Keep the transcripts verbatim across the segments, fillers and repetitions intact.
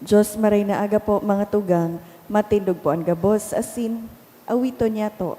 Diyos, maray na aga po, mga tugang, matindog po an gabos, asin awiton niyato.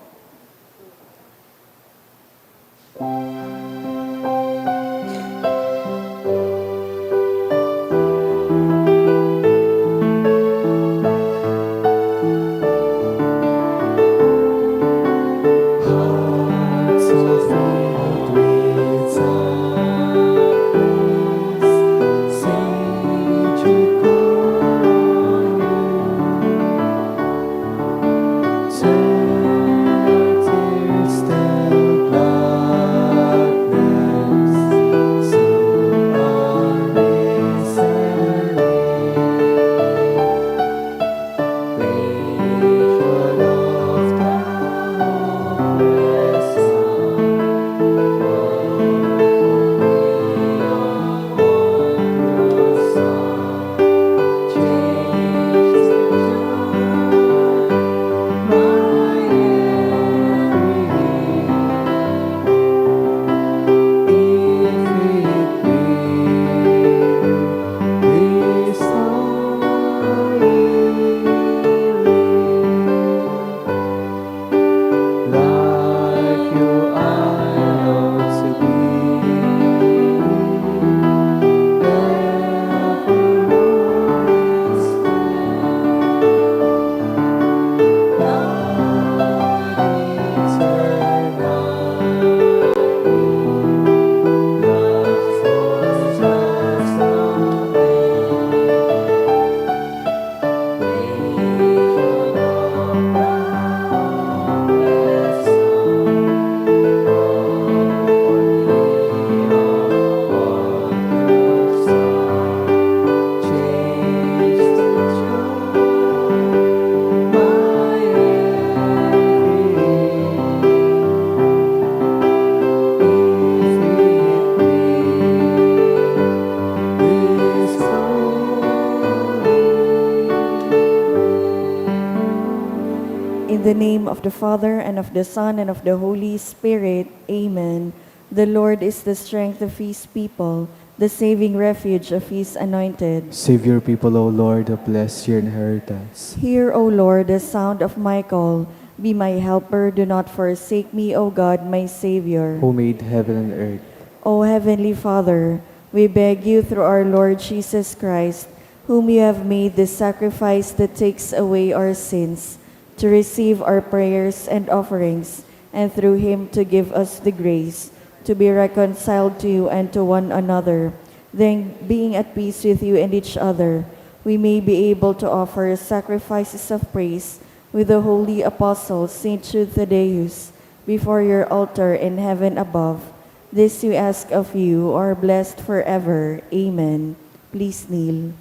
In the name of the Father, and of the Son, and of the Holy Spirit. Amen. The Lord is the strength of his people, the saving refuge of his anointed. Save your people, O Lord, and bless your inheritance. Hear, O Lord, the sound of my call. Be my helper, do not forsake me, O God, my Savior. Who made heaven and earth. O Heavenly Father, we beg you through our Lord Jesus Christ, whom you have made the sacrifice that takes away our sins, to receive our prayers and offerings, and through him to give us the grace to be reconciled to you and to one another. Then, being at peace with you and each other, we may be able to offer sacrifices of praise with the holy apostle Saint Jude Thaddeus before your altar in heaven above. This we ask of you, who are blessed forever. Amen. Please kneel.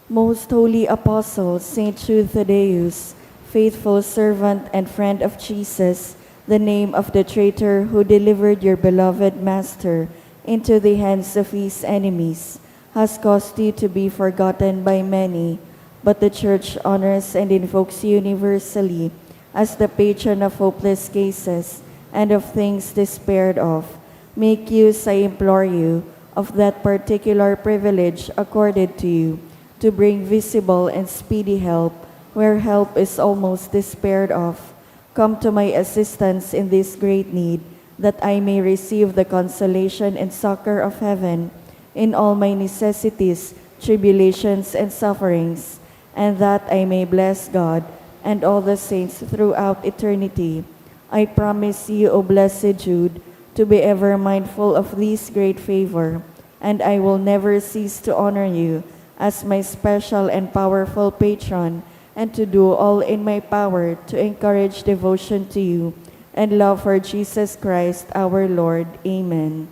Most Holy Apostle Saint Jude Thaddeus, faithful servant and friend of Jesus, the name of the traitor who delivered your beloved Master into the hands of his enemies, has caused you to be forgotten by many, but the Church honors and invokes you universally as the patron of hopeless cases and of things despaired of. Make use, I implore you, of that particular privilege accorded to you, to bring visible and speedy help where help is almost despaired of. Come to my assistance in this great need, that I may receive the consolation and succor of heaven in all my necessities, tribulations, and sufferings, and that I may bless God and all the saints throughout eternity. I promise you, O blessed Jude, to be ever mindful of this great favor, and I will never cease to honor you as my special and powerful patron, and to do all in my power to encourage devotion to you and love for Jesus Christ our Lord. Amen.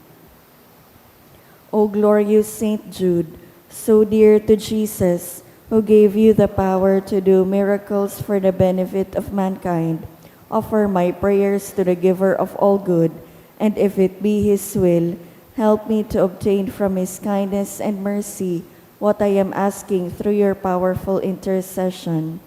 O glorious Saint Jude, so dear to Jesus, who gave you the power to do miracles for the benefit of mankind, offer my prayers to the Giver of all good, and if it be His will, help me to obtain from His kindness and mercy what I am asking through your powerful intercession.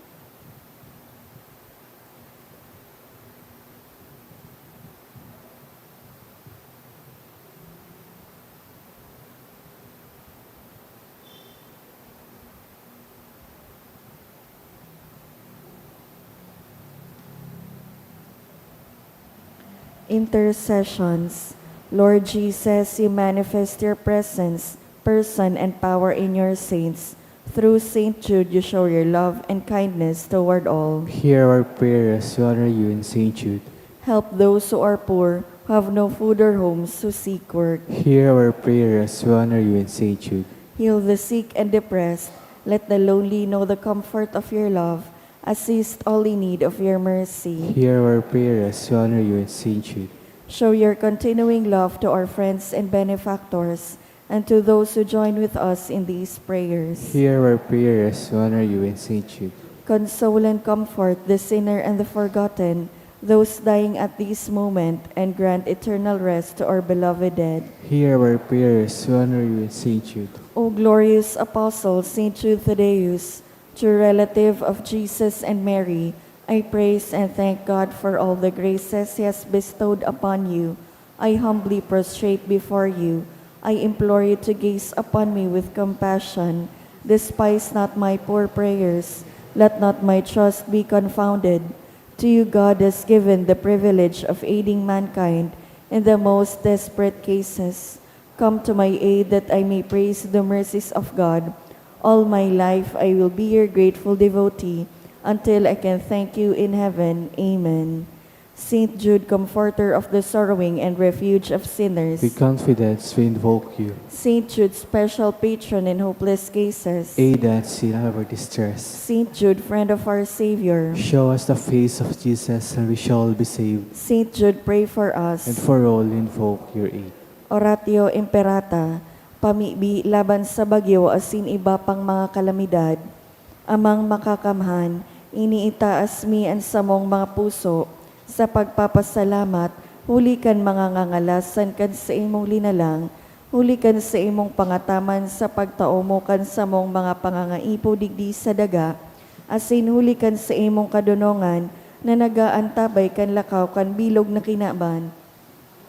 Intercessions. Lord Jesus, you manifest your presence, person, and power in your saints. Through Saint Jude, you show your love and kindness toward all. Hear our prayer as we honor you in Saint Jude. Help those who are poor, who have no food or homes, who seek work. Hear our prayer as we honor you in Saint Jude. Heal the sick and depressed. Let the lonely know the comfort of your love. Assist all in need of your mercy. Hear our prayer as we honor you in Saint Jude. Show your continuing love to our friends and benefactors, and to those who join with us in these prayers. Hear our prayer as we honor you in Saint Jude. Console and comfort the sinner and the forgotten, those dying at this moment, and grant eternal rest to our beloved dead. Hear our prayer as we honor you in Saint Jude. O glorious Apostle, Saint Jude Thaddeus, true relative of Jesus and Mary, I praise and thank God for all the graces He has bestowed upon you. I humbly prostrate before you. I implore you to gaze upon me with compassion. Despise not my poor prayers. Let not my trust be confounded. To you God has given the privilege of aiding mankind in the most desperate cases. Come to my aid that I may praise the mercies of God. All my life I will be your grateful devotee until I can thank you in heaven. Amen. Saint Jude, comforter of the sorrowing and refuge of sinners. With confidence we invoke you. Saint Jude, special patron in hopeless cases. Aid us in our distress. Saint Jude, friend of our Savior. Show us the face of Jesus and we shall be saved. Saint Jude, pray for us. And for all invoke your aid. Oratio Imperata, pamibi laban sa bagyo asin iba pang mga kalamidad. Amang Makakamhan, iniitaas mi an samong mga puso sa pagpapasalamat huli kan mga ngangalasan kan saimong linalang, huli kan saimong pangataman sa pagtao mo kan samong mga pangangaipo digdi sa daga, asin huli kan saimong kadonongan na nag-aantabay kan lakaw kan bilog na kinaban.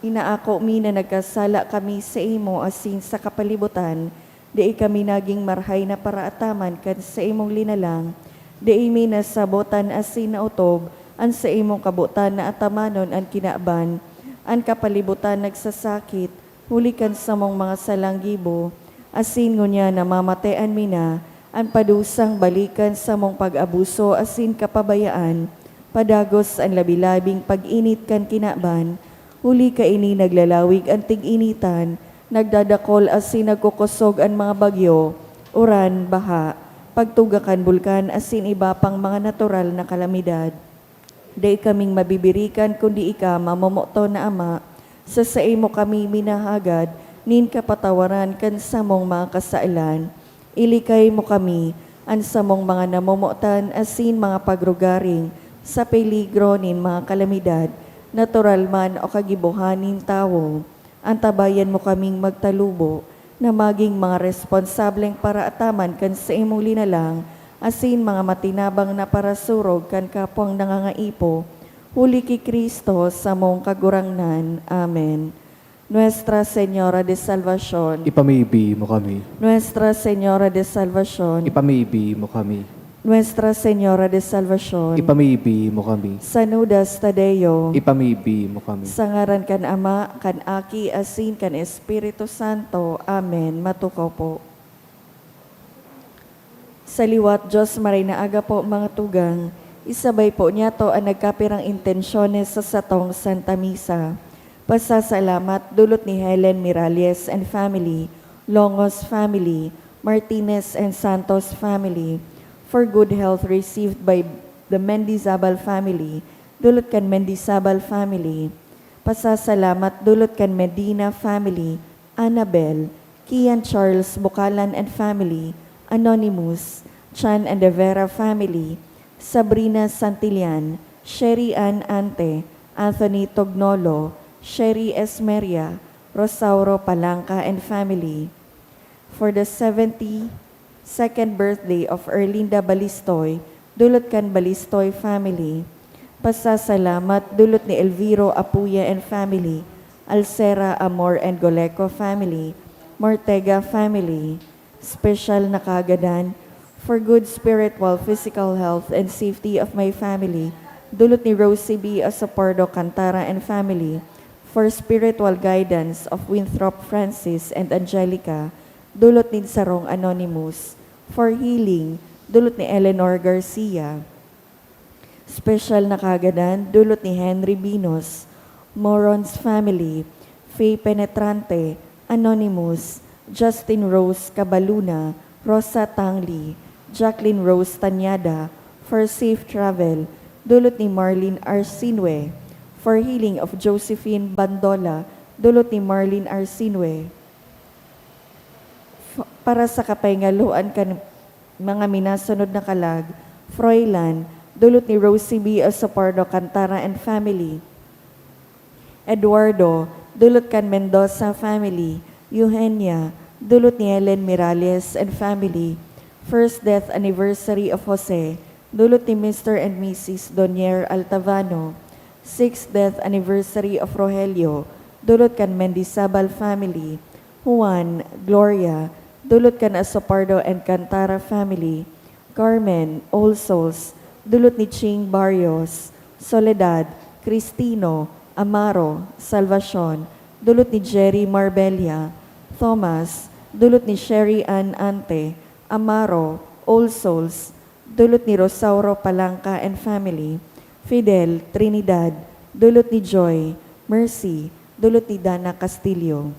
Inaako mi na nagkasala kami saimo asin sa kapalibutan, dai kami nagin marahay na paraataman kan saimong linalang. Dai mi nasabotan asin naotob an saimong kabotan na atamanon an kinaban. An kapalibutan nagsasakit huli kan samong mga salang gibo, asin ngunyan namamatean mi na an padusang balikan samong pag-abuso asin kapabayaan, padagos an labi-labing pag-init kan kinaban, huli kaini naglalawig an tig-initan, nagdadakol asin nagkukosog an mga bagyo, uran, baha, pagtuga kan bulkan asin iba pang mga natural na kalamidad. Dai kaming mabibirikan kundi ika, mamomoton na Ama, sa saimo kami minahagad nin kapatawaran kan samong mga kasalan. Ilikay mo kami, an samong mga namomotan asin mga pagrugaring, sa peligro nin mga kalamidad, natural man o kagibohan nin tawo. Antabayan mo kaming magtalubo na magin mga responsableng paraataman kan saimong linalang asin mga matinabang na parasurog kan kapwang nangangaipo, huli ki Cristo, samong Kagurangnan. Amen. Nuestra Señora de Salvacion. Ipamibi mo kami. Nuestra Señora de Salvacion. Ipamibi mo kami. Nuestra Señora de Salvacion. Ipamibi mo kami. San Judas Tadeo. Ipamibi mo kami. Sa ngaran kan Ama, kan Aki, asin kan Espiritu Santo. Amen. Matukaw po. Sa liwat, Diyos, maray na aga po, mga tugang. Isabay po niyato an nagkapirang intensyones sa satong Santa Misa. Pasasalamat dulot ni Helen Miralles and family, Longos family, Martinez and Santos family, for good health received by the Mendizabal family, dulot kan Mendizabal family. Pasasalamat dulot kan Medina family, Annabel, Kian Charles Bucalan and family, Anonymous, Chan and De Vera family, Sabrina Santillan, Sherry Ann Ante, Anthony Tognolo, Sherry Esmeria, Rosauro Palanca and family. For the seventy-second birthday of Erlinda Balistoy, dulot kan Balistoy family. Pasasalamat dulot ni Elviro Apuya and family, Alcera Amor and Goleco family, Mortega family. Special na kaagadan for good spiritual, physical health and safety of my family, dulot ni Rosie B. Asopordo Cantara and family, For spiritual guidance of Winthrop Francis and Angelica, dulot nin sarong anonymous. For healing, dulot ni Eleanor Garcia. Special na kagadan, dulot ni Henry Binos, Moron's family, Faye Penetrante, anonymous, Justin Rose Cabaluna, Rosa Tangli, Jacqueline Rose Tanyada, for safe travel, dulot ni Marlene Arsinue, for healing of Josephine Bandola, dulot ni Marlene Arsinue. F-, para sa kapahingaloan kan mga minasunod na kalag, Froilan, dulot ni Rosie B. Osopardo Cantara and family. Eduardo, dulot kan Mendoza family. Eugenia, dulot ni Helen Miralles and family. First death anniversary of Jose, dulot ni Mister and Missus Donier Altavano. Sixth death anniversary of Rogelio, dulot kan Mendizabal family. Juan, Gloria, dulot kan Osopardo and Cantara family. Carmen, All Souls, dulot ni Ching Barrios. Soledad, Cristino, Amaro, Salvacion, dulot ni Jerry Marbella. Thomas, dulot ni Sherry Ann Ante. Amaro, All Souls, dulot ni Rosauro Palanca and family. Fidel, Trinidad, dulot ni Joy. Mercy, dulot ni Dana Castillo.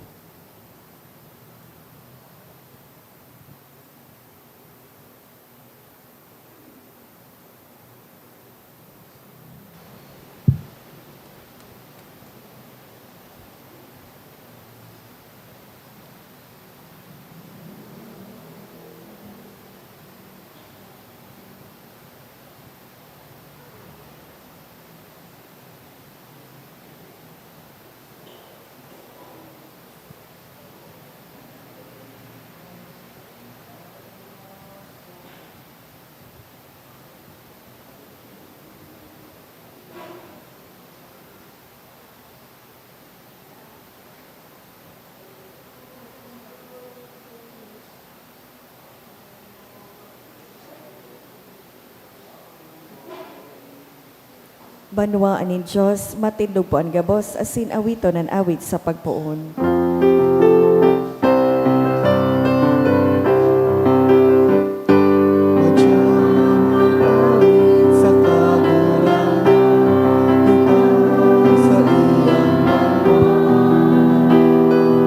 Banwaan nin Dios, matindog po an gabos, asin awiton an awit sa pagpoon.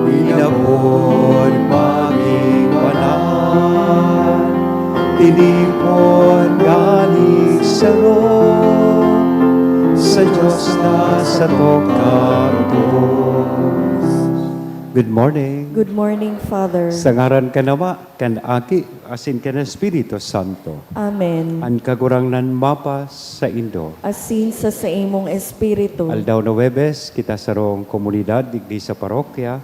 Inapod maging banal, tinipon gani saro, sa Dios na satong Gabos. Good morning. Good morning, Father. Sa ngaran kan Ama, kan Aki, asin kan Espiritu Santo. Amen. An Kagurangnan mapasaindo. Asin sa saimong espiritu. Aldaw na Huwebes, kita sarong komunidad digdi sa parokya,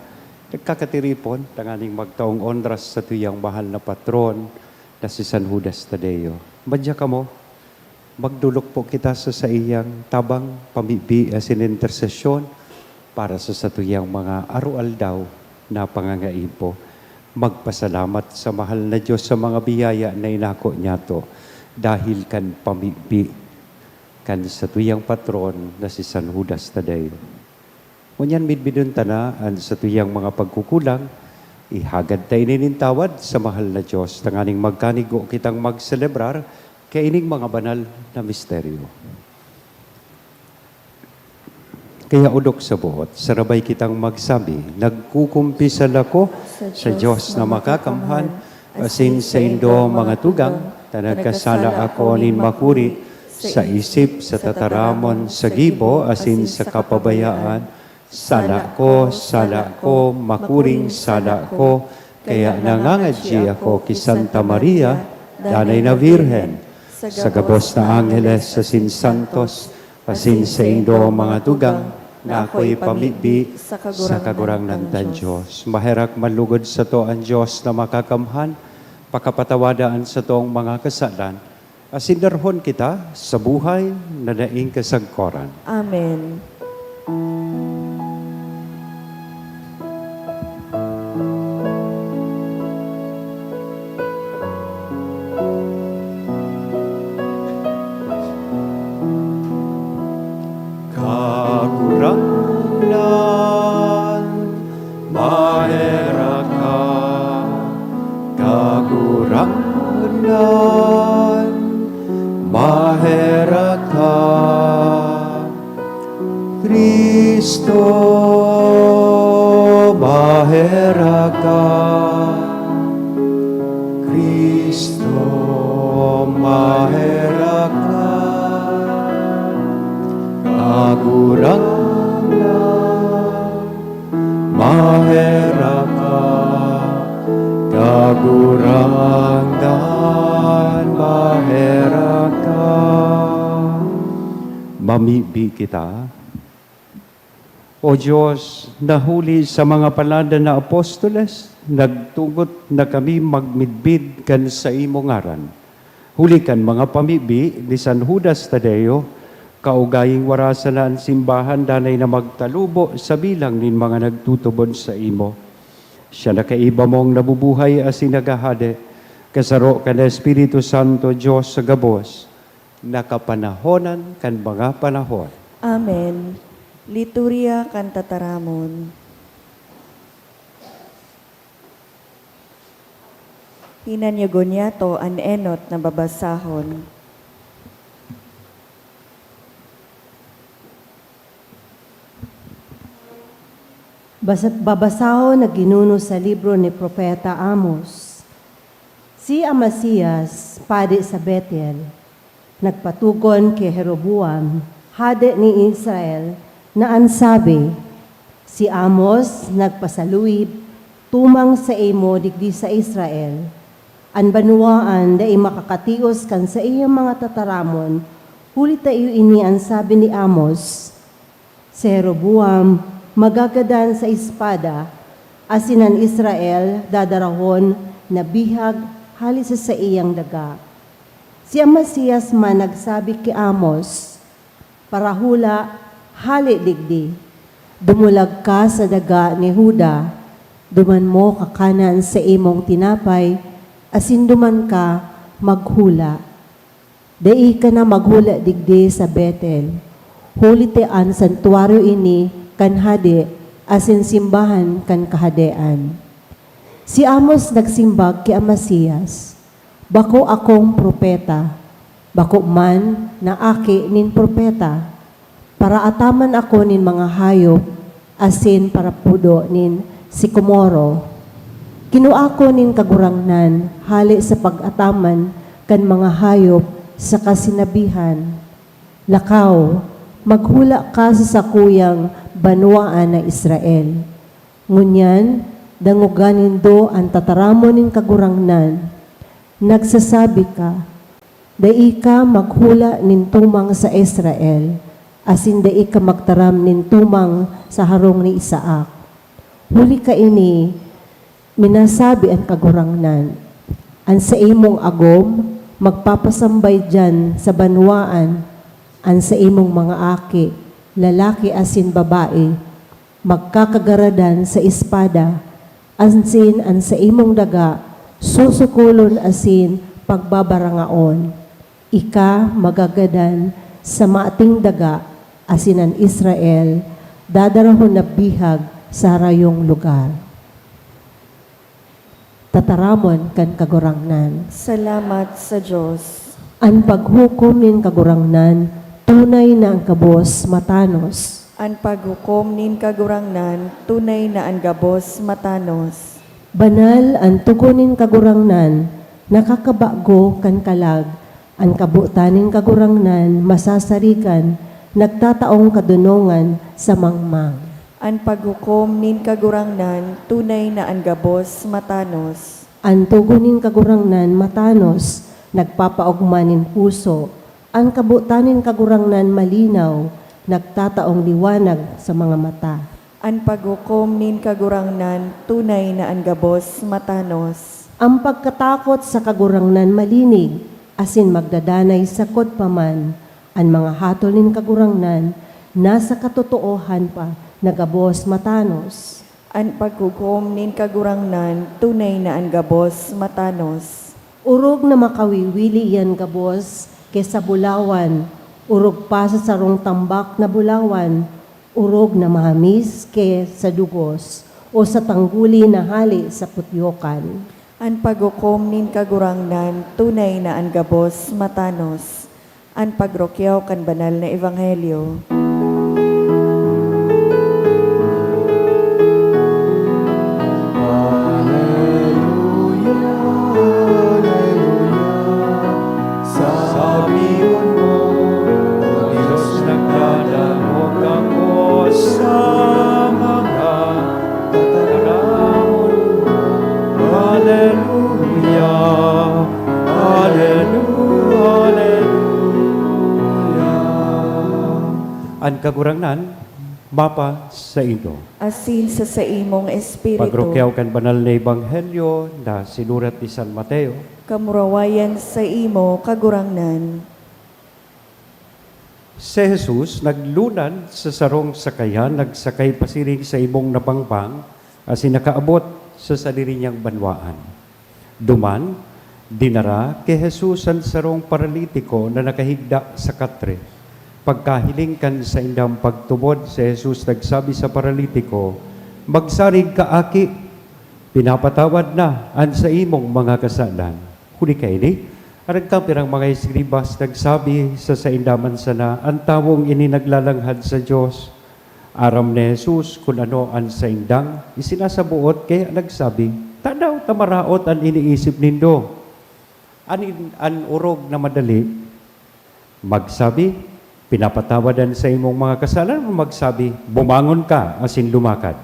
nagkakatiripon tanganing magtaong onra sa satuyang mahal na patron na si San Judas Tadeo. Madya kamo, magdolok po kita sa saiyang tabang, pamibi asin intersesyon para sa satuyang mga aroaldaw na pangangaipo. Magpasalamat sa mahal na Dios sa mga biyaya na inako niyato dahil kan pamibi kan satuyang patron na si San Judas Tadeo. Ngunyan midbidon ta na an satuyang mga pagkukulang, ihagad ta ini nin tawad sa mahal na Dios, tanganing magkanigo kitang magselebrar kaining mga banal na misteryo. Kaya odok sa buot, sarabay kitang magsabi, "Nagkukumpisal ako sa Dios na makakamhan, asin saindo, mga tugang, ta nagkasala ako nin makuri sa isip, sa tataramon, sa gibo, asin sa kapabayaan. Sala ko, sala ko, makuring sala ko." Kaya nangangadyi ako ki Santa Maria, Danay na Birhen, sa gabos na angheles asin santos, asin saindo, mga tugang, na ako'y pamibi sa Kagurangnan tang Dios. Maherak manlugod sato an Dios na makakamhan, pakapatawada an satong mga kasalan, asin darhon kita sa buhay na daing kasagkoran. Amen. Kagurangnan Kagurangnan, maherak ka. Cristo, maherak ka. Cristo, maherak ka. Kagurangnan, maherak ka. Kagurangnan, maherak ka. Mamibi kita. O Dios, na huli sa mga paladan na apostoles, nagtugot na kami magmidbid kan saimo ngaran. Huli kan mga pamibi ni San Judas Tadeo, kaugaying wara sana an simbahan danay na magtalubo sa bilang nin mga nagtutubod saimo. Siya na kaiba mong nabubuhay asin naghahade, kasaro kan Espiritu Santo, Dios sa gabos, na kapanahonan kan mga panahon. Amen. Liturya kan Tataramon. Hinanyugon niyato an enot na babasahon. Basa-, babasahon na ginuno sa libro ni Propeta Amos. Si Amasias, padi sa Betel, nagpatogon ki Jeroboam, hade ni Israel, na an sabi, "Si Amos nagpasaluib tumang saimo digdi sa Israel. An banwaan dai makakatios kan saiyang mga tataramon, huli ta iyo ini an sabi ni Amos, 'Si Jeroboam magagadan sa espada, asin an Israel dadarahon na bihag hale sa saiyang daga.' Si Amasias man nagsabi ki Amos, 'Parahula, hale digdi. Dumulag ka sa daga ni Juda, duman mo kakanan sa imong tinapay, asin duman ka maghula. Dai ka na maghula digdi sa Betel, huli ta an santuaryo ini kan hade asin simbahan kan kahadean.' Si Amos nagsimbag ki Amasias, "Bako akong propeta, bako man na aki nin propeta. Paraataman ako nin mga hayop asin parapudo nin sikomoro. Kinua ko nin Kagurangnan hale sa pag-ataman kan mga hayop saka sinabihan, 'Lakaw, maghula ka sa sakuyang banwaan na Israel.' Ngunyan, dangoga nindo an tataramon nin Kagurangnan. Nagsasabi ka, 'Dai ka maghula nin tumang sa Israel, asin dai ka magtaram nin tumang sa harong ni Isaac.' Huli kaini, minasabi an Kagurangnan, 'An saimong agom magpapasambay diyan sa banwaan, an saimong mga aki, lalaki asin babae, magkakagaradan sa espada, asin an saimong daga susukolon asin pagbabarangaon. Ika magagadan sa mating daga, asin an Israel dadarahon na bihag sa harayong lugar.'" Tataramon kan Kagurangnan. Salamat sa Dios. An paghukom nin Kagurangnan tunay na an gabos matanos. An paghukom nin Kagurangnan tunay na an gabos matanos. Banal an togon nin Kagurangnan, nakakabago kan kalag. An kabotan nin Kagurangnan masasarigan, nagtataong kadonongan sa mangmang. An paghukom nin Kagurangnan tunay na an gabos matanos. An togon nin Kagurangnan matanos, nagpapaogma nin puso. An kabotan nin Kagurangnan malinaw, nagtataong liwanag sa mga mata. An paghukom nin Kagurangnan tunay na an gabos matanos. An pagkatakot sa Kagurangnan malinig, asin magdadanay sagkod pa man. An mga hatol nin Kagurangnan nasa katotoohan pa na gabos matanos. An paghukom nin Kagurangnan tunay na an gabos matanos. Orog na makawiwili iyan gabos ki sa bulawan, orog pa sa sarong tambak na bulawan, orog na mahamis ki sa dugos, o sa tangguli na hale sa putyokan. An paghukom nin Kagurangnan tunay na an gabos matanos. An pagrukyaw kan banal na ebanghelyo. Aleluya, aleluya. Sabihon mo, O Diyos, nagdadangog ako sa mga tataramon mo. Aleluya, aleluya, aleluya. An Kagurangnan mapasaindo. Asin sa saimong espiritu. Pagrukyaw kan banal na ebanghelyo na sinurat ni San Mateo. Kamurawayan saimo, Kagurangnan. Si Jesus naglunad sa sarong sakayan, nagsakay pasiring sa ibong na bangbang, asin nakaabot sa sadiri niyang banwaan. Duman, dinara ki Jesus an sarong paralitiko na nakahigda sa katre. Pagkahiling kan saindang pagtubod, si Jesus nagsabi sa paralitiko, "Magsarig ka, aki! Pinapatawad na an saimong mga kasalan." Huli kaini, an nagkapirang mga eskribas nagsabi sa sainda man sana, "An tawong ini naglalanghad sa Dios." Aram ni Jesus kun ano an saindang isinasaboot, kaya nagsabi, "Tadaw ta maraot an iniisip nindo? An, an orog na madali, magsabi, 'Pinapatawad an saimong mga kasalan,' o magsabi, 'Bumangon ka asin lumakad'?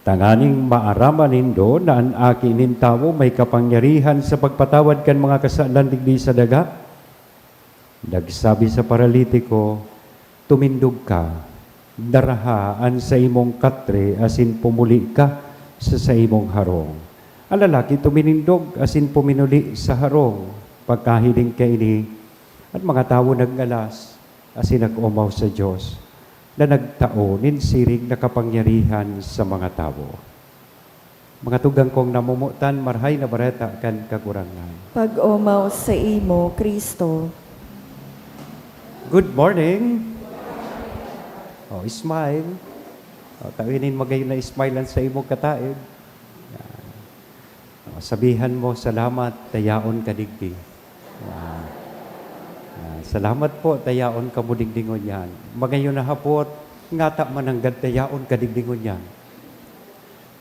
Tanganing maaraman nindo na an Aki nin Tawo may kapangyarihan sa pagpatawad kan mga kasalan digdi sa daga." Nagsabi sa paralitiko, "Tumindog ka, daraha an saimong katre asin pumuli ka sa saimong harong." An lalaki tuminindog asin puminuli sa harong. Pagkahiling kaini, an mga tawo nagngalas asin nag-omaw sa Dios na nagtao nin siring na kapangyarihan sa mga tawo. Mga tugang kong namomotan, Marahay na Bareta kan Kagurangnan. Pag-omaw saimo, Cristo. Good morning. Oh, smile. Oh, tawi nin magayon na smile an saimong kataed. Yan. Oh, sabihan mo, "Salamat, ta yaon ka digdi." Yan. Yan. "Salamat po, ta yaon kamo digdi ngunyan." Magayon na hapot, ngata mananggad ta yaon ka digdi ngunyan.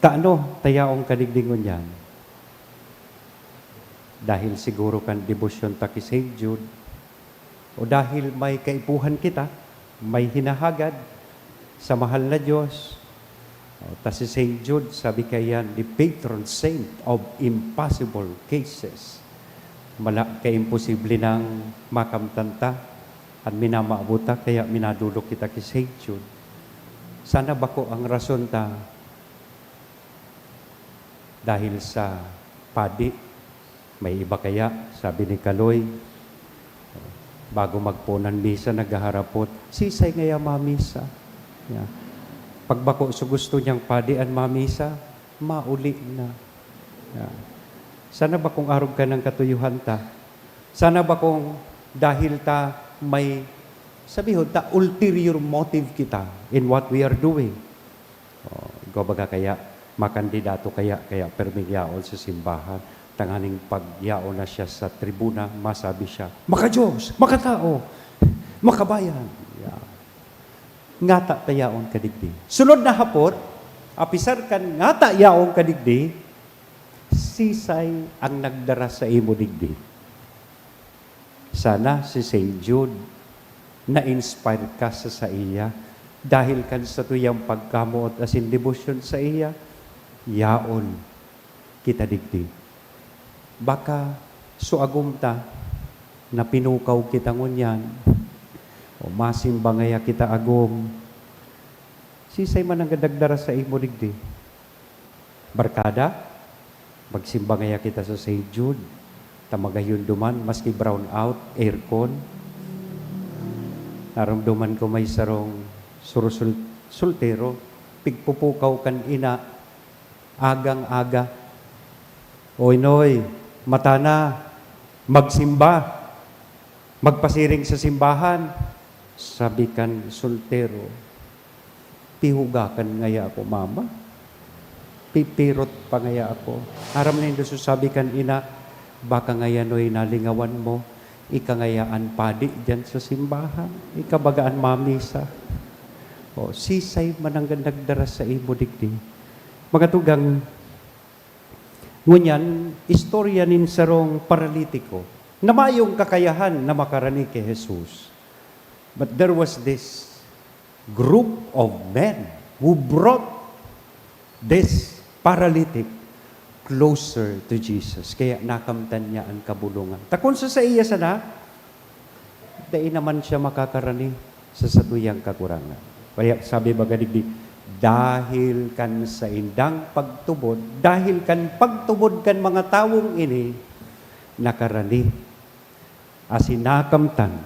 Tano ta yaon ka digdi ngunyan? Dahil siguro kan debosyon ta ki Saint Jude, o dahil may kaipuhan kita, may hinahagad sa mahal na Dios. O, ta si Saint Jude, sabi kaiyan, the patron saint of impossible cases. Mala ka imposible nang makamtan ta, an minamawot ta, kaya minadolok kita ki Saint Jude. Sana bako ang rason ta dahil sa padi. May iba kaya, sabi ni Kaloy, bago magpoon an misa, naghaharapot, "Sisay ngaya mamisa?" Ya. Pag bako sa gusto niyang padi an mamisa, mauli na. Ya. Sana bakong arog ka ng katuyuhan ta? Sana bakong dahil ta may, sabihon ta, ulterior motive kita in what we are doing? Oh, ikaw baga kaya, makandidato kaya, kaya perming yaon sa simbahan, tanganing pag yaon na siya sa tribuna, masabi siya, "Maka-Diyos, makatao, makabayan." Yeah. Ngata ta yaon ka digdi. Sunod na hapot, apisar kan ngata yaon ka digdi, sisay ang nagdara sa imo digdi? Sana si Saint Jude, na-inspire ka sa saiya dahil kan satuyang pagkamoot asin debosyon saiya, yaon kita digdi. Baka suagom ta na pinukaw kita ngunyan, o masimba ngaya kita agom. Sisay man ang nagdara sa imo digdi? Barkada, magsimba ngaya kita sa Saint Jude, ta magayon duman, maski brown out, aircon. Naramdaman ko may sarong surusul-, soltero, pigpupukaw kan ina, agang-aga. "Oy, Noy, mata na, magsimba, magpasiring sa simbahan," sabi kan soltero. "Pihugakan ngaya ako, Mama." Pipirot pa ngaya ako. Aram nindo, sasabi kan ina, "Baka ngayanoy nalingawan mo, ika ngaya an padi diyan sa simbahan, ika baga an mamisa." O, sisay man ang nagdara saimo digdi? Mga tugang, ngunyan, istorya nin sarong paralitiko na mayong kakayahan na makarani ki Jesus. But there was this group of men who brought this paralytic closer to Jesus. Kaya nakamtan niya an kabulongan. Ta kun sa saiya sana, dai naman siya makakarani sa satuyang Kagurangnan. Kaya sabi baga digdi, dahil kan saindang pagtubod, dahil kan pagtubod kan mga tawong ini, nakarani asin nakamtan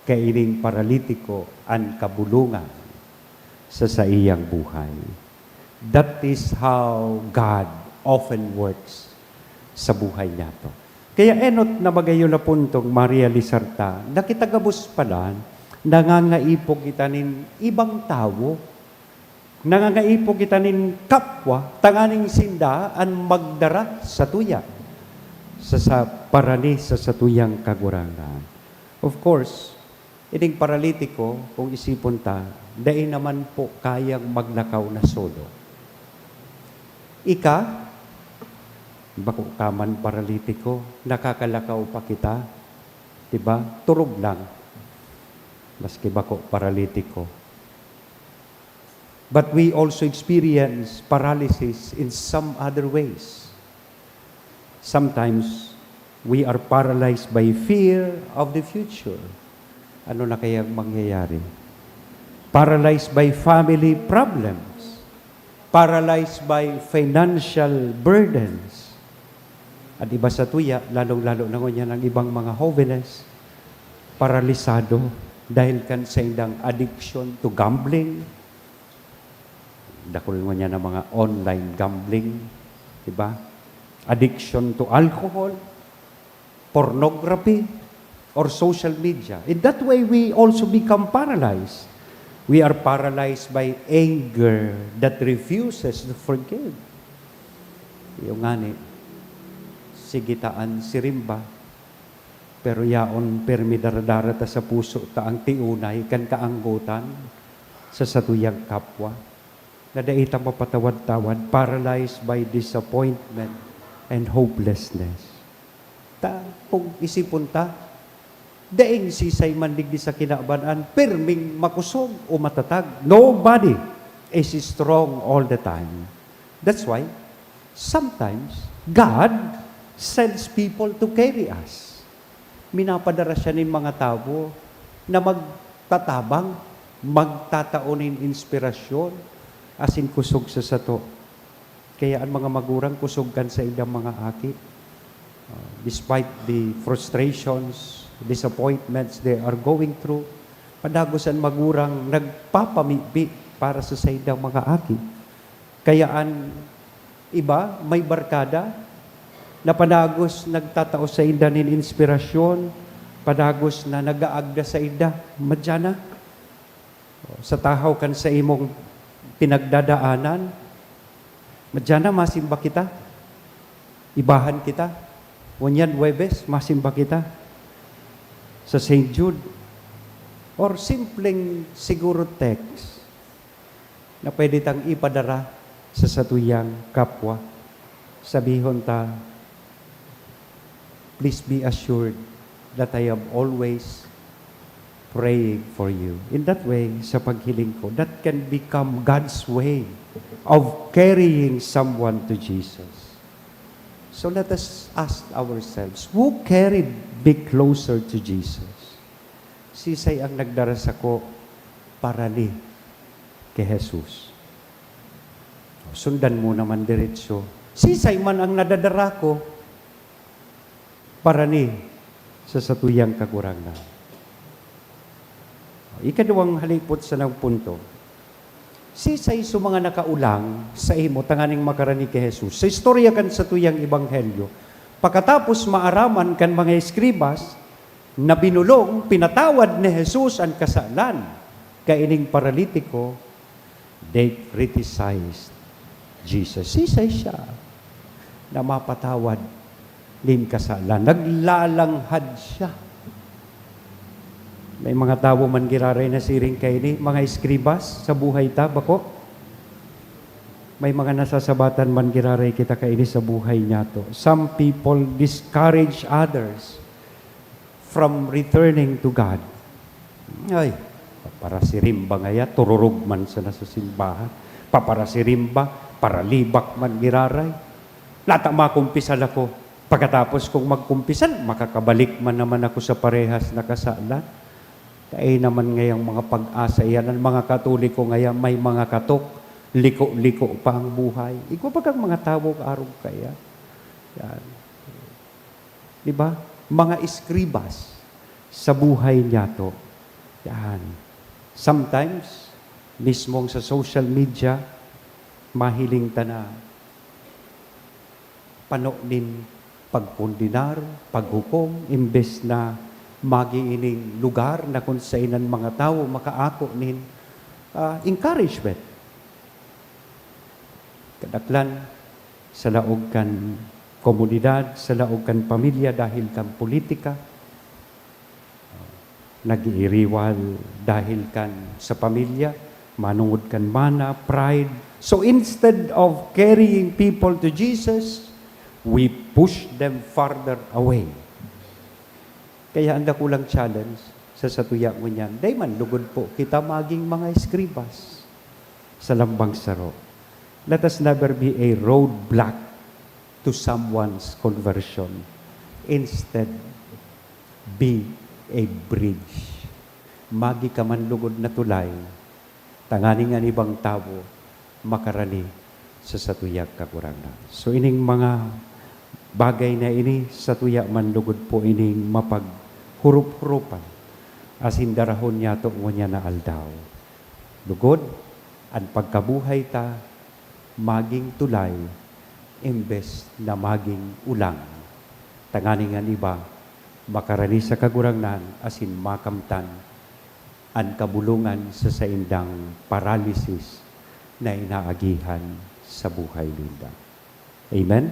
kaining paralitiko an kabulongan sa saiyang buhay. That is how God often works sa buhay niyato. Kaya enot na magayon na puntong marealisar ta na kita gabos pala nangangaipo kita nin ibang tawo. Nangangaipo kita nin kapwa tanganing sinda an magdara satuya sa, sa parani sa satuyang Kagurangnan. Of course, ining paralitiko, kung isipon ta, dai naman po kayang maglakaw na solo. Ika, bako ka man paralitiko, nakakalakaw pa kita, di ba? Turog lang, maski bako paralitiko. But we also experience paralysis in some other ways. Sometimes, we are paralyzed by fear of the future. Ano na kayang mangyayari? Paralyzed by family problems. Paralyzed by financial burdens. At iba satuya, lalong-lalo na ngunyan ang ibang mga hobenes, paralisado dahil kan saindang addiction to gambling. Dakul ngunyan na mga online gambling, di ba? Addiction to alcohol, pornography, or social media. In that way, we also become paralyzed. We are paralyzed by anger that refuses to forgive. Iyo ngani, sige ta an sirimba, pero yaon pirmi daradara ta sa puso ta ang tiunay kan kaanggotan sa satuyang kapwa, na dai ta mapatawad-tawad, paralyzed by disappointment and hopelessness. Ta, kung isipon ta, daing sisay man digdi sa kinaban-an pirming makosog o matatag. Nobody is strong all the time. That's why, sometimes, God sends people to carry us. Minapadara siya nin mga tawo na magtatabang, magtatao nin inspirasyon, asin kusog sa sato. Kaya an mga magurang kusog kan saindang mga aki. Uh, despite the frustrations, disappointments they are going through, padagos an magurang nagpapamibi para sa saindang mga aki. Kaya an iba, may barkada na padagos nagtatao sainda nin inspirasyon, padagos na nag-aagda sainda, "Madya na. Sa tahaw kan saimong pinagdadaanan, madya na, masimba kita. Ibahan kita. Ngunyan Huwebes, masimba kita sa Saint Jude." Or simpleng siguro text na pwede tang ipadara sa satuyang kapwa. Sabihon ta, "Please be assured that I am always praying for you." In that way, sa paghiling ko, that can become God's way of carrying someone to Jesus. So let us ask ourselves, who carried me closer to Jesus? Sisay ang nagdara sako parani ki Jesus? Sundan mo naman diretso. Sisay man ang nadadara ko parani sa satuyang Kagurangnan? Ikaduwang halipot sa nang punto, sisay sa mga nakaulang saimo tanganing makarani ki Jesus? Sa istorya kan satuyang ebanghelyo, pakatapos maaraman kan mga eskribas na binolong, pinatawad ni Jesus an kasalan kaining paralitiko, they criticized Jesus. Siisay siya na mapatawad nin kasalan? Naglalanghad siya. May mga tawo man giraray na siring kaini, mga eskribas sa buhay ta, bako? May mga nasasabatan man giraray kita kaini sa buhay niyato. Some people discourage others from returning to God. Ay, paparasirimba ngaya, tururog man sana sa simbahan. Paparasirimba, paralibak man giraray. Lata makumpisal ako. Pagkatapos kong magkumpisal, makakabalik man naman ako sa parehas na kasalan. Kaya naman ngayang mga pag-asa iyan, ang mga Katoliko ngaya may mga katok, liko-liko pa ang buhay. Igwa bagang mga tawo arog kaya? Yan. Di ba? Mga eskribas sa buhay niyato. Yan. Sometimes, mismong sa social media, mahiling ta na pano nin pagkondenar, paghukom, imbes na magi ining lugar na kun saen an mga tawo makaako nin, ah, encouragement. Kadaklan, sa laog kan komunidad, sa laog kan pamilya, dahil kan politika, nag-iiriwal dahil kan sa pamilya, manongod kan mana, pride. So instead of carrying people to Jesus, we push them farther away. Kaya ang dakulang challenge sa satuya ngunyan, dai man lugod po kita maging mga eskribas sa lambang saro. Let us never be a roadblock to someone's conversion. Instead, be a bridge. Magi ka man lugod na tulay, tanganing an ibang tawo makarani sa satuyang Kagurangnan. So, ining mga bagay na ini, satuya man lugod po ining mapaghurop-huropan asin darahon niyato ngunyan na aldaw. Lugod, an pagkabuhay ta maging tulay imbes na maging ulang, tanganing an iba makarani sa Kagurangnan asin makamtan an kabolongan sa saindang paralisis na inaagihan sa buhay ninda. Amen?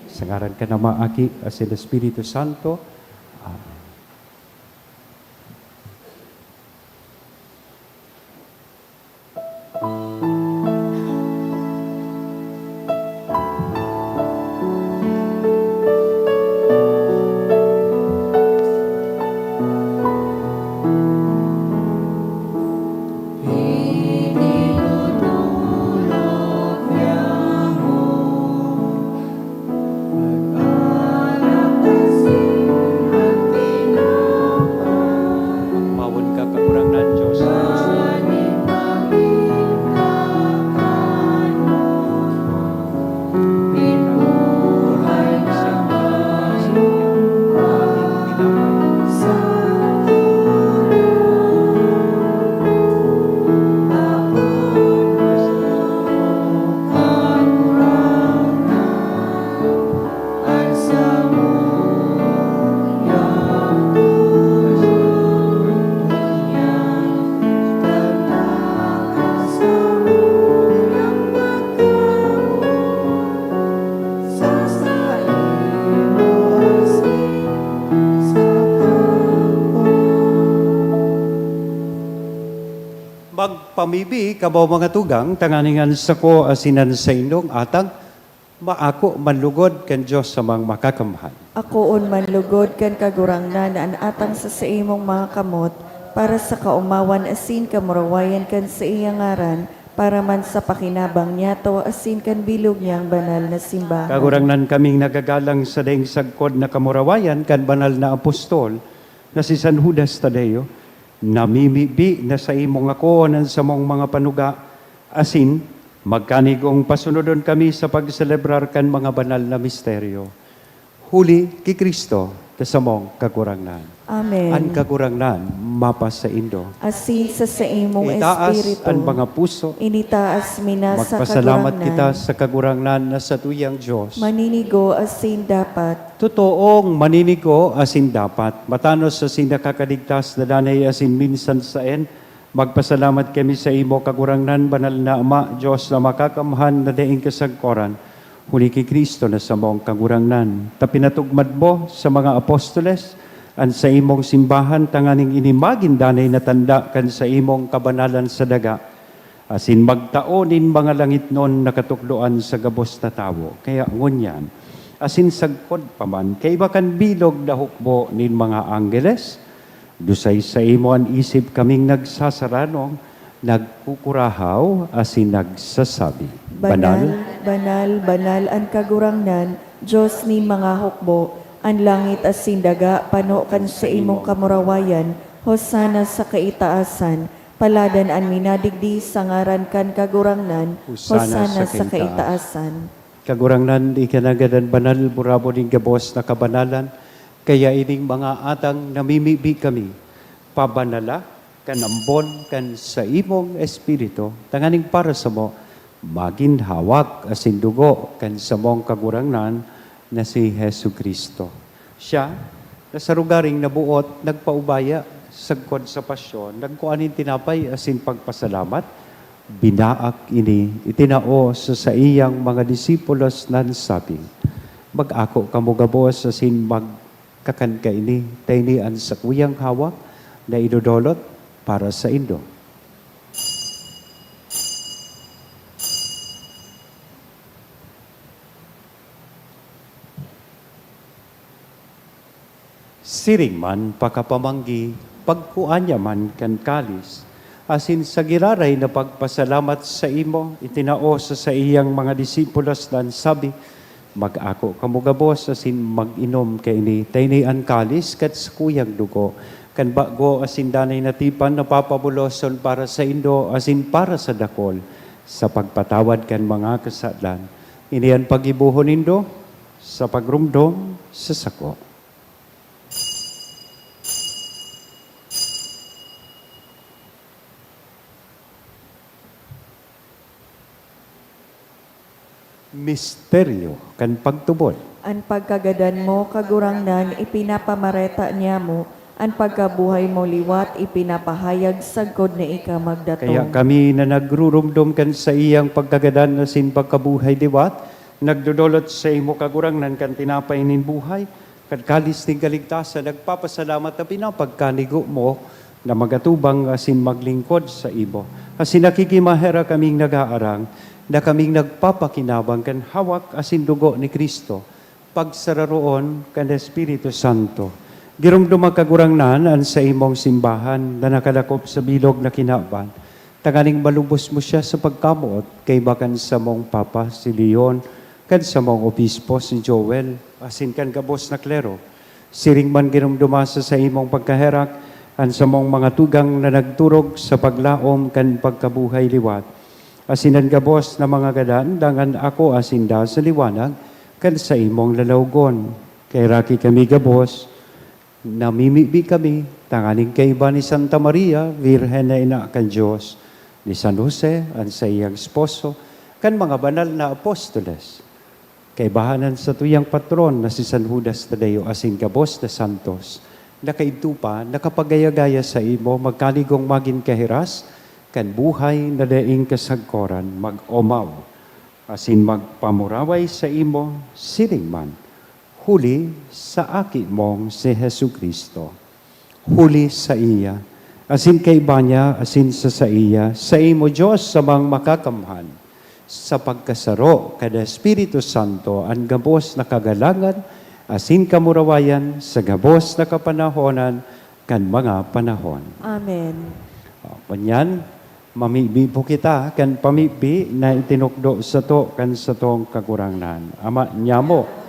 Sa ngaran kan Ama, Aki, asin Espiritu Santo. Amen. Mawon ka, Kagurangnan Diyos. Magpamibi kamo, mga tugang, tanganing an sako asin an saindong atang maako manlugod kan Dios Amang Makakamhan. Akoon manlugod kan Kagurangnan an atang sa saimong mga kamot, para sa kaomawan asin kamurawayan kan saiyang ngaran, para man sa pakinabang niyato asin kan bilog niyang banal na simbahan. Kagurangnan, kaming nagagalang sa daing sagkod na kamurawayan kan banal na apostol na si San Judas Tadeo, namimibi na saimong akoon an samong mga panuga, asin magkanigong pasunodon kami sa pagselebrar kan mga banal na misteryo. Huli ki Cristo, ta samong Kagurangnan. Amen. An Kagurangnan mapasaindo. Asin sa saimong Itaas espiritu. An mga puso. Initaas mi na sa Magpasalamat Kagurangnan. Kita sa Kagurangnan na satuyang Dios. Maninigo asin dapat. Totoong maninigo asin dapat. Matanos asin nakakaligtas na danay asin minsan saen, Magpasalamat kami sa imo, Kagurangnan, Banal na Ama, Dios na makakamhan na daing kasagkoran, huli ki Cristo na samong Kagurangnan, ta pinatugmad mo sa mga apostoles an saimong simbahan, tanganing ini magin danay na tanda kan saimong kabanalan sa daga, asin magtao nin mga langitnon na katukdoan sa gabos na tawo. Kaya ngunyan, asin sagkod pa man, kaiba kan bilog na hukbo nin mga anggeles, dusay saimo an isip kaming nagsasaranog, nagkukurahaw, asin nagsasabi, Banal, banal, banal an Kagurangnan, Dios nin mga hukbo. An langit asin daga pano kan saimong kamurawayan. Hosana sa kaitaasan. Paladan an minadigdi sa ngaran kan Kagurangnan. Hosana sa kaitaasan. Kagurangnan, ika nanggad an banal, burabod nin gabos na kabanalan. Kaya ining mga atang namimibi kami, pabanala kan ambon kan saimong Espiritu, tanganing para samo magin hawak asin dugo kan samong Kagurangnan na si Jesu-Cristo. Siya, na sa lugaring naboot, nagpaubaya, sagkod sa pasyon, nagkua nin tinapay asin pagpasalamat, binaak ini, itinao sa saiyang mga disipulos na nagsabi, "Mag-ako kamo gabos asin magkakan kaini, ta ini an sakuyang hawak na idodolot para saindo." Siring man pakapamanggi, pagkua niya man kan kalis, asin sa giraray na pagpasalamat saimo, itinao sa saiyang mga disipulos na nagsabi, "Mag-ako kamo gabos asin mag-inom kaini, ta ini an kalis kan sakuyang dugo, kan bago asin danay na tipan na papabuloson para saindo asin para sa dakol, sa pagpatawad kan mga kasalan. Ini an paggibohon nindo sa pagromdom sa sako." Misteryo kan pagtubod. An pagkagadan mo, Kagurangnan, ipinapamareta niamo, an pagkabuhay mo liwat ipinapahayag sagkod na ika magdatong. Kaya kami na nagruromdom kan saiyang pagkagadan asin pagkabuhay liwat, nagdodolot saimo, Kagurangnan, kan tinapay nin buhay, kan kalis nin kaligtasan, nagpapasalamat na pinapagkanigo mo na magatubang asin maglingkod saimo. Asin nakikimaherak kaming nag-aarang na kaming nagpapakinabang kan hawak asin dugo ni Cristo, pagsararoon kan Espiritu Santo. Giromdoma, Kagurangnan, an saimong simbahan na nakalakop sa bilog na kinaban, tanganing malubos mo siya sa pagkamoot kaiba kan samong Papa, si Leon, kan samong Obispo, si Joel, asin kan gabos na klero. Siring man giromdoma sa saimong pagkaherak an samong mga tugang na nagturog sa paglaom kan pagkabuhay liwat, asin an gabos na mga gadan, dangan ako asin da sa liwanag kan saimong lalawgon. Kaheraki kami gabos, namimibi kami tanganing kaiba ni Santa Maria, Birhen na ina kan Dios, ni San Jose, an saiyang esposo, kan mga banal na apostoles, kaibahan an satuyang patron na si San Judas Tadeo, asin gabos na santos, na kaidto pa nakapagaya-gaya saimo, magkaligong magin kahiras kan buhay na daing kasagkoran, mag-omaw asin magpamuraway saimo siring man, huli sa Aki mong si Jesu-Cristo. Huli saiya, asin kaiba niya, asin sa saiya, saimo, Dios, Amang Makakamhan, sa pagkasaro kan Espiritu Santo, an gabos na kagalangan asin kamurawayan sa gabos na kapanahonan kan mga panahon. Amen. O, ngunyan, mamibi po kita kan pamibi na itinukdo sato kan satong Kagurangnan. Ama niamo.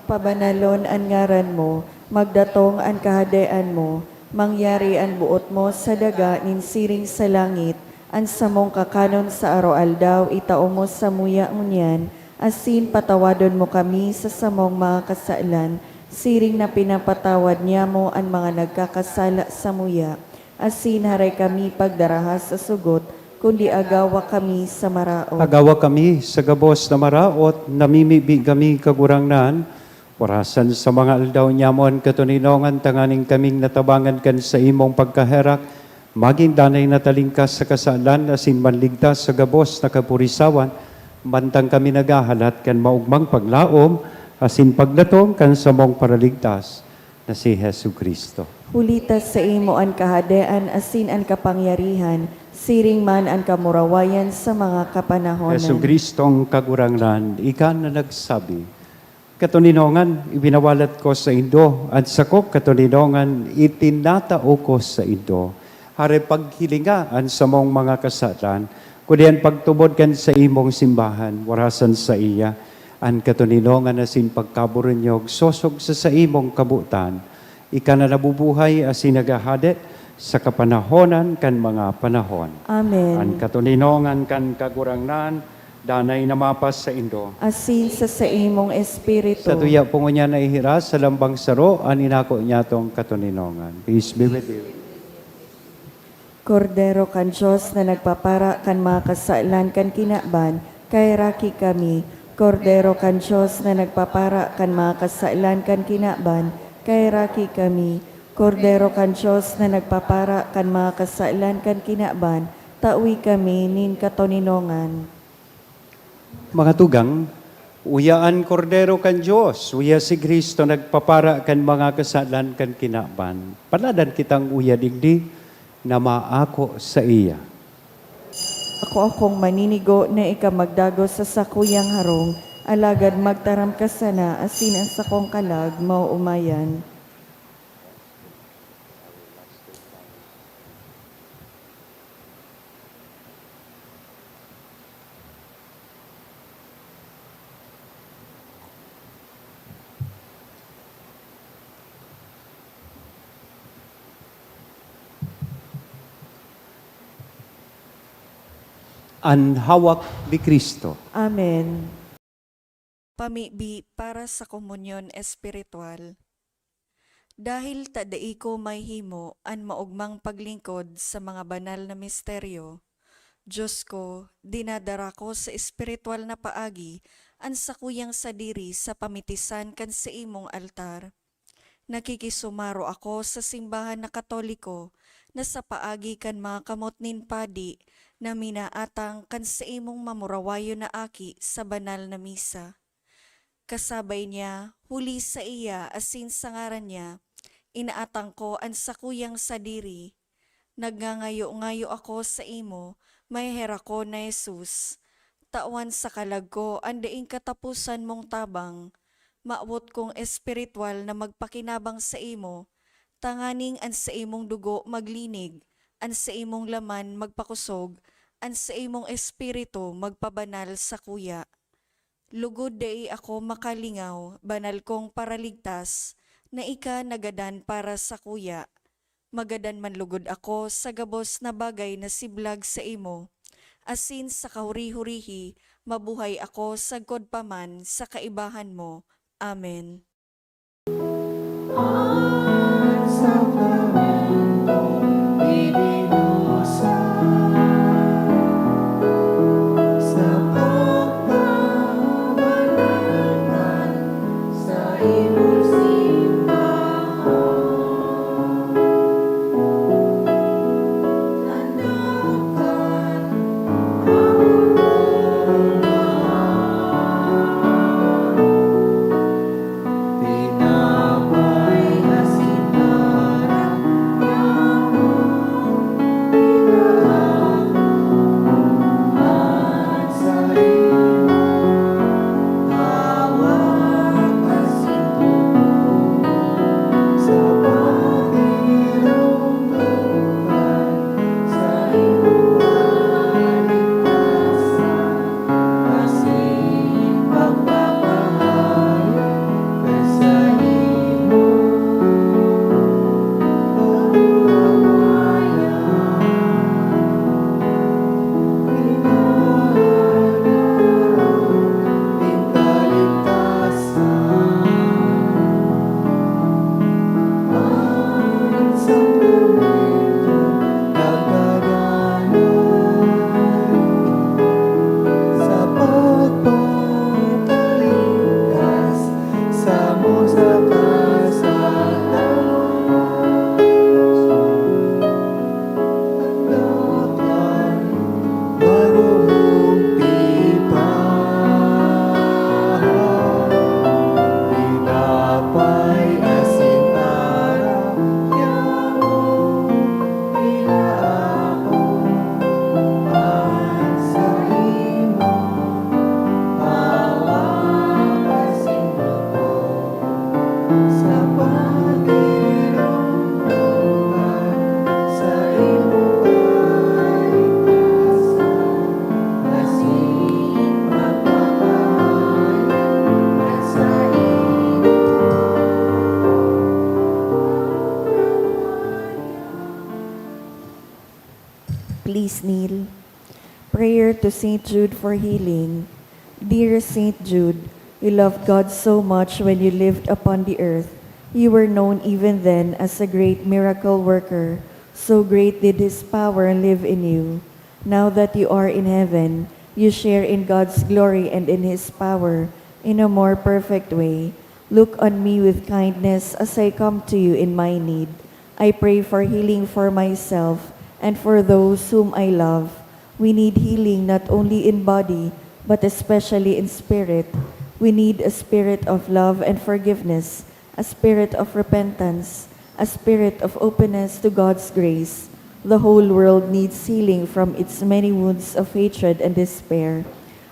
Pabanalon an ngaran mo, magdatong an kahadean mo, mangyari an boot mo sa daga nin siring sa langit. An samong kakanon sa aroaldaw itao mo samuya ngunyan, asin patawadon mo kami sa samong mga kasalan, siring na pinapatawad niamo an mga nagkakasala samuya. Asin haray kami pagdaraha sa sugot, kundi agawa kami sa maraot. Agawa kami sa gabos na maraot, namimibi kami, Kagurangnan, orasan sa mga aldaw niamo an katoninongan, tanganing kaming natabangan kan saimong pagkaherak, Magin danay na talingkas sa kasalan asin manligtas sa gabos na kapurisawan, mantang kami naghahalat kan maogmang paglaom asin pagdatong kan samong Paraligtas na si Jesu-Cristo. Huli ta saimo an kahadean asin an kapangyarihan, siring man an kamurawayan sa mga kapanahonan. Jesu-Cristong Kagurangnan, ika na nagsabi, "Katoninongan, ibinawalat ko saindo, an sakong katoninongan itinatao ko saindo." Hare, paghilinga an samong mga kasalan, kundi an pagtubod kan saimong simbahan, warasan saiya an katoninongan asin pagkaboronyog sosog sa saimong kabotan. Ika na nabubuhay asin naghahade sa kapanahonan kan mga panahon. Amen. An katoninongan kan Kagurangnan danay na mapasaindo. Asin sa saimong espiritu. Satuya po ngunyan na ihiras sa lambang saro an inako niyatong katoninongan. Peace be with you. Kordero kan Dios na nagpapara kan mga kasalan kan kinaban, kaheraki kami. Kordero kan Dios na nagpapara kan mga kasalan kan kinaban, kaheraki kami. Kordero kan Dios na nagpapara kan mga kasalan kan kinaban, tawi kami nin katoninongan. Mga tugang, uya an Kordero kan Dios, uya si Cristo nagpapara kan mga kasalan kan kinaban. Paladan kitang uya digdi na maako saiya. Ako akong maninigo na ika magdagos sa sakuyang harong, alagad magtaram ka sana asin an sakong kalag maoomayan. An hawak ni Cristo. Amen. Pamibi para sa komunyon espiritual. Dahil ta dai ko mahihimo an maogmang paglingkod sa mga banal na misteryo, Dios ko, dinadara ko sa espiritual na paagi an sakuyang sadiri sa pamitisan kan saimong altar. Nakikisumaro ako sa simbahan na Katoliko na sa paagi kan mga kamot nin padi na minaatang kan saimong mamurawayon na aki sa banal na misa. Kasabay niya, huli saiya asin sa ngaran niya, inaatang ko an sakuyang sadiri. Nagngangayo-ngayo ako saimo, maheherakon na Jesus. Tawan sa kalag ko an daing kataposan mong tabang. Mawot kong espiritual na magpakinabang saimo, tanganing an saimong dugo maglinig, an saimong laman magpakosog, an saimong espiritu magpabanal sakuya. Lugod dai ako makalingaw, banal kong Paraligtas, na ika nagadan para sakuya. Magadan man lugod ako sa gabos na bagay na siblag saimo, asin sa kahuri-hurihi, mabuhay ako sagkod pa man sa kaibahan mo. Amen. An sakramentong dibinusa sa pagpabanal kan saimong simbahan. Tanda kan sa pagdiriwang lugar, sa imong kaligtasan, asin pagmamahal, at sa imong Please kneel. Prayer to Saint Jude for healing. Dear Saint Jude, you loved God so much when you lived upon the earth. You were known even then as a great miracle worker. So great did his power live in you. Now that you are in heaven, you share in God's glory and in his power in a more perfect way. Look on me with kindness as I come to you in my need. I pray for healing for myself and for those whom I love. We need healing not only in body, but especially in spirit. We need a spirit of love and forgiveness, a spirit of repentance, a spirit of openness to God's grace. The whole world needs healing from its many wounds of hatred and despair.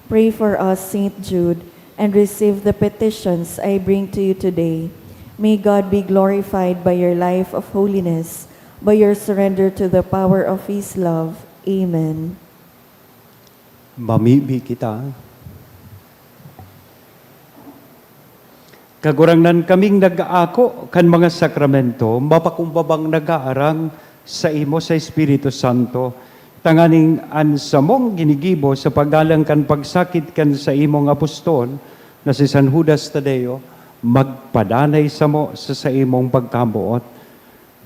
Pray for us, Saint Jude, and receive the petitions I bring to you today. May God be glorified by your life of holiness, by your surrender to the power of His love. Amen. Mamibi kita. Kagurangnan, kaming nag-aako kan mga sakramento, mapakumbabang nag-aarang saimo sa Espiritu Santo, tanganing an samong ginigibo sa paggalang kan pagsakit kan saimong apostol na si San Judas Tadeo, magpadanay samo sa saimong pagkamoot.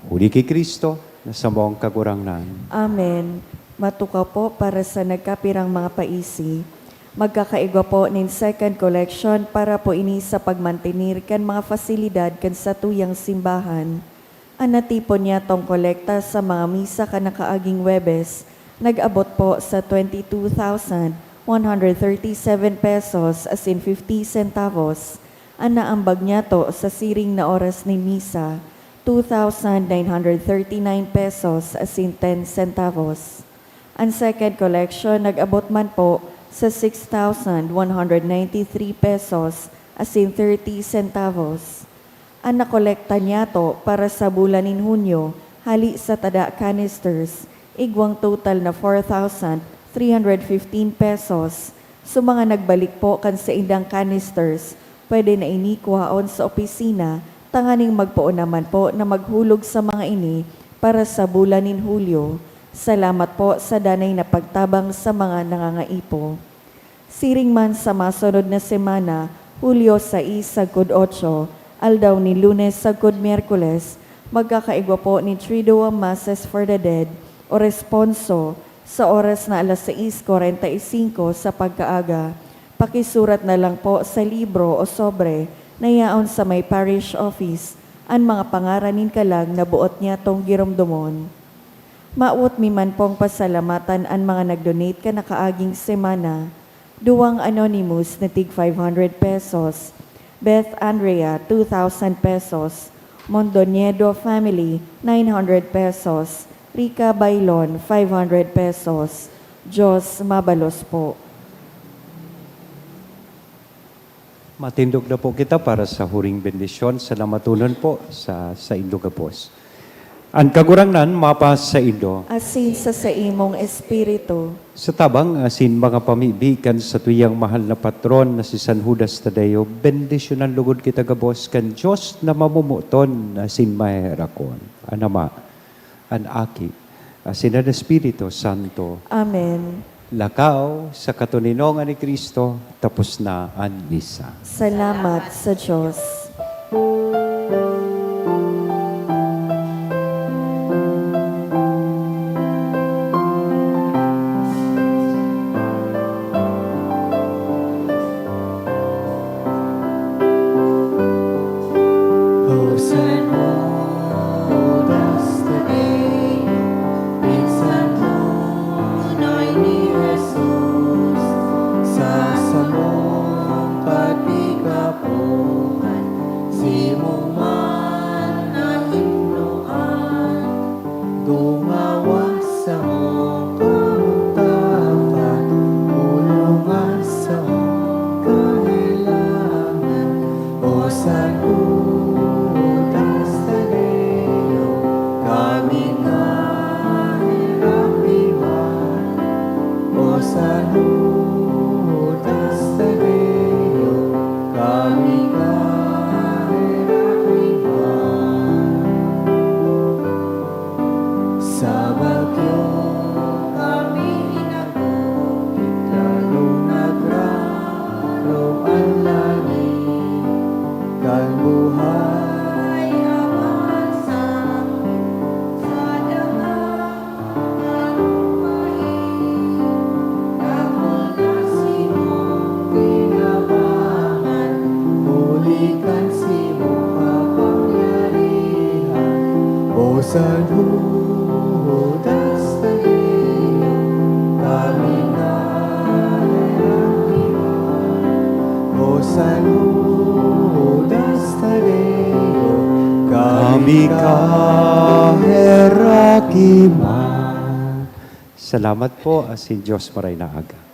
Huli ki Cristo na samong Kagurangnan. Amen. Matukaw po para sa nagkapirang mga paisi. Magkakaigwa po nin second collection para po ini sa pagmantenir kan mga fasilidad kan satuyang simbahan. An natipon niyatong kolekta sa mga misa kan nakaaging Huwebes nag-abot po sa twenty-two thousand one hundred thirty-seven pesos asin fifty centavos. An naambag niyato sa siring na oras nin misa, two thousand nine hundred thirty-nine pesos asin ten centavos. An second collection nag-abot man po sa six thousand one hundred ninety-three pesos asin thirty centavos. An nakolekta niyato para sa bulan nin Hunyo, hali sa tada canisters, igwang total na four thousand three hundred fifteen pesos. So, mga nagbalik po kan saindang canisters, pwede na ini kuhaon sa opisina, tanganing magpoon naman po na maghulog sa mga ini para sa bulan nin Hulyo. Salamat po sa danay na pagtabang sa mga nangangaipo. Siring man sa masunod na semana, Hulyo sais sagkod otso, aldaw nin Lunes sagkod Miyerkules, magkakaigwa po nin Triduum Masses for the Dead o Responso sa oras na alas sais kwarenta y singko sa pagkaaga. Pakisurat na lang po sa libro o sobre na yaon sa may parish office an mga pangaran nin kalag na boot niyatong giromdomon. Mawot mi man pong pasalamatan an mga nag-donate kan nakaaging semana. Duwang anonymous na tig five hundred pesos. Beth Andrea, two thousand pesos. Mondoñedo family, nine hundred pesos. Rica Bailon, five hundred pesos. Diyos mabalos po. Matindog na po kita para sa huring bendisyon. Salamatonon po sa saindong gabos. An Kagurangnan mapasaindo. Asin sa saimong espiritu. Sa tabang asin mga pamibi kan satuyang mahal na patron na si San Judas Tadeo, bendisyonan lugod kita gabos kan Dios na mamomoton asin maheherakon, an Ama, an Aki, asin an Espiritu Santo. Amen. Lakaw sa katoninongan ni Cristo, tapos na an misa. Salamat sa Diyos. Hosanna, Judas Tadeo, pinsan tunay ni Jesus, sa samong pagkakapohan, simo man na himnoan, dumawa sa mong kautapan, pulong an samong kahelangan, o sa Buhay aman sa, sa dangan na lupain, dakul na simong tinabangan, huli kan simong kapangyarihan. O saludo, Tadeo, kami kaherarihan. O saludo, Tadeo, kami kaherakiman. Salamat po, asin Diyos maray na aga.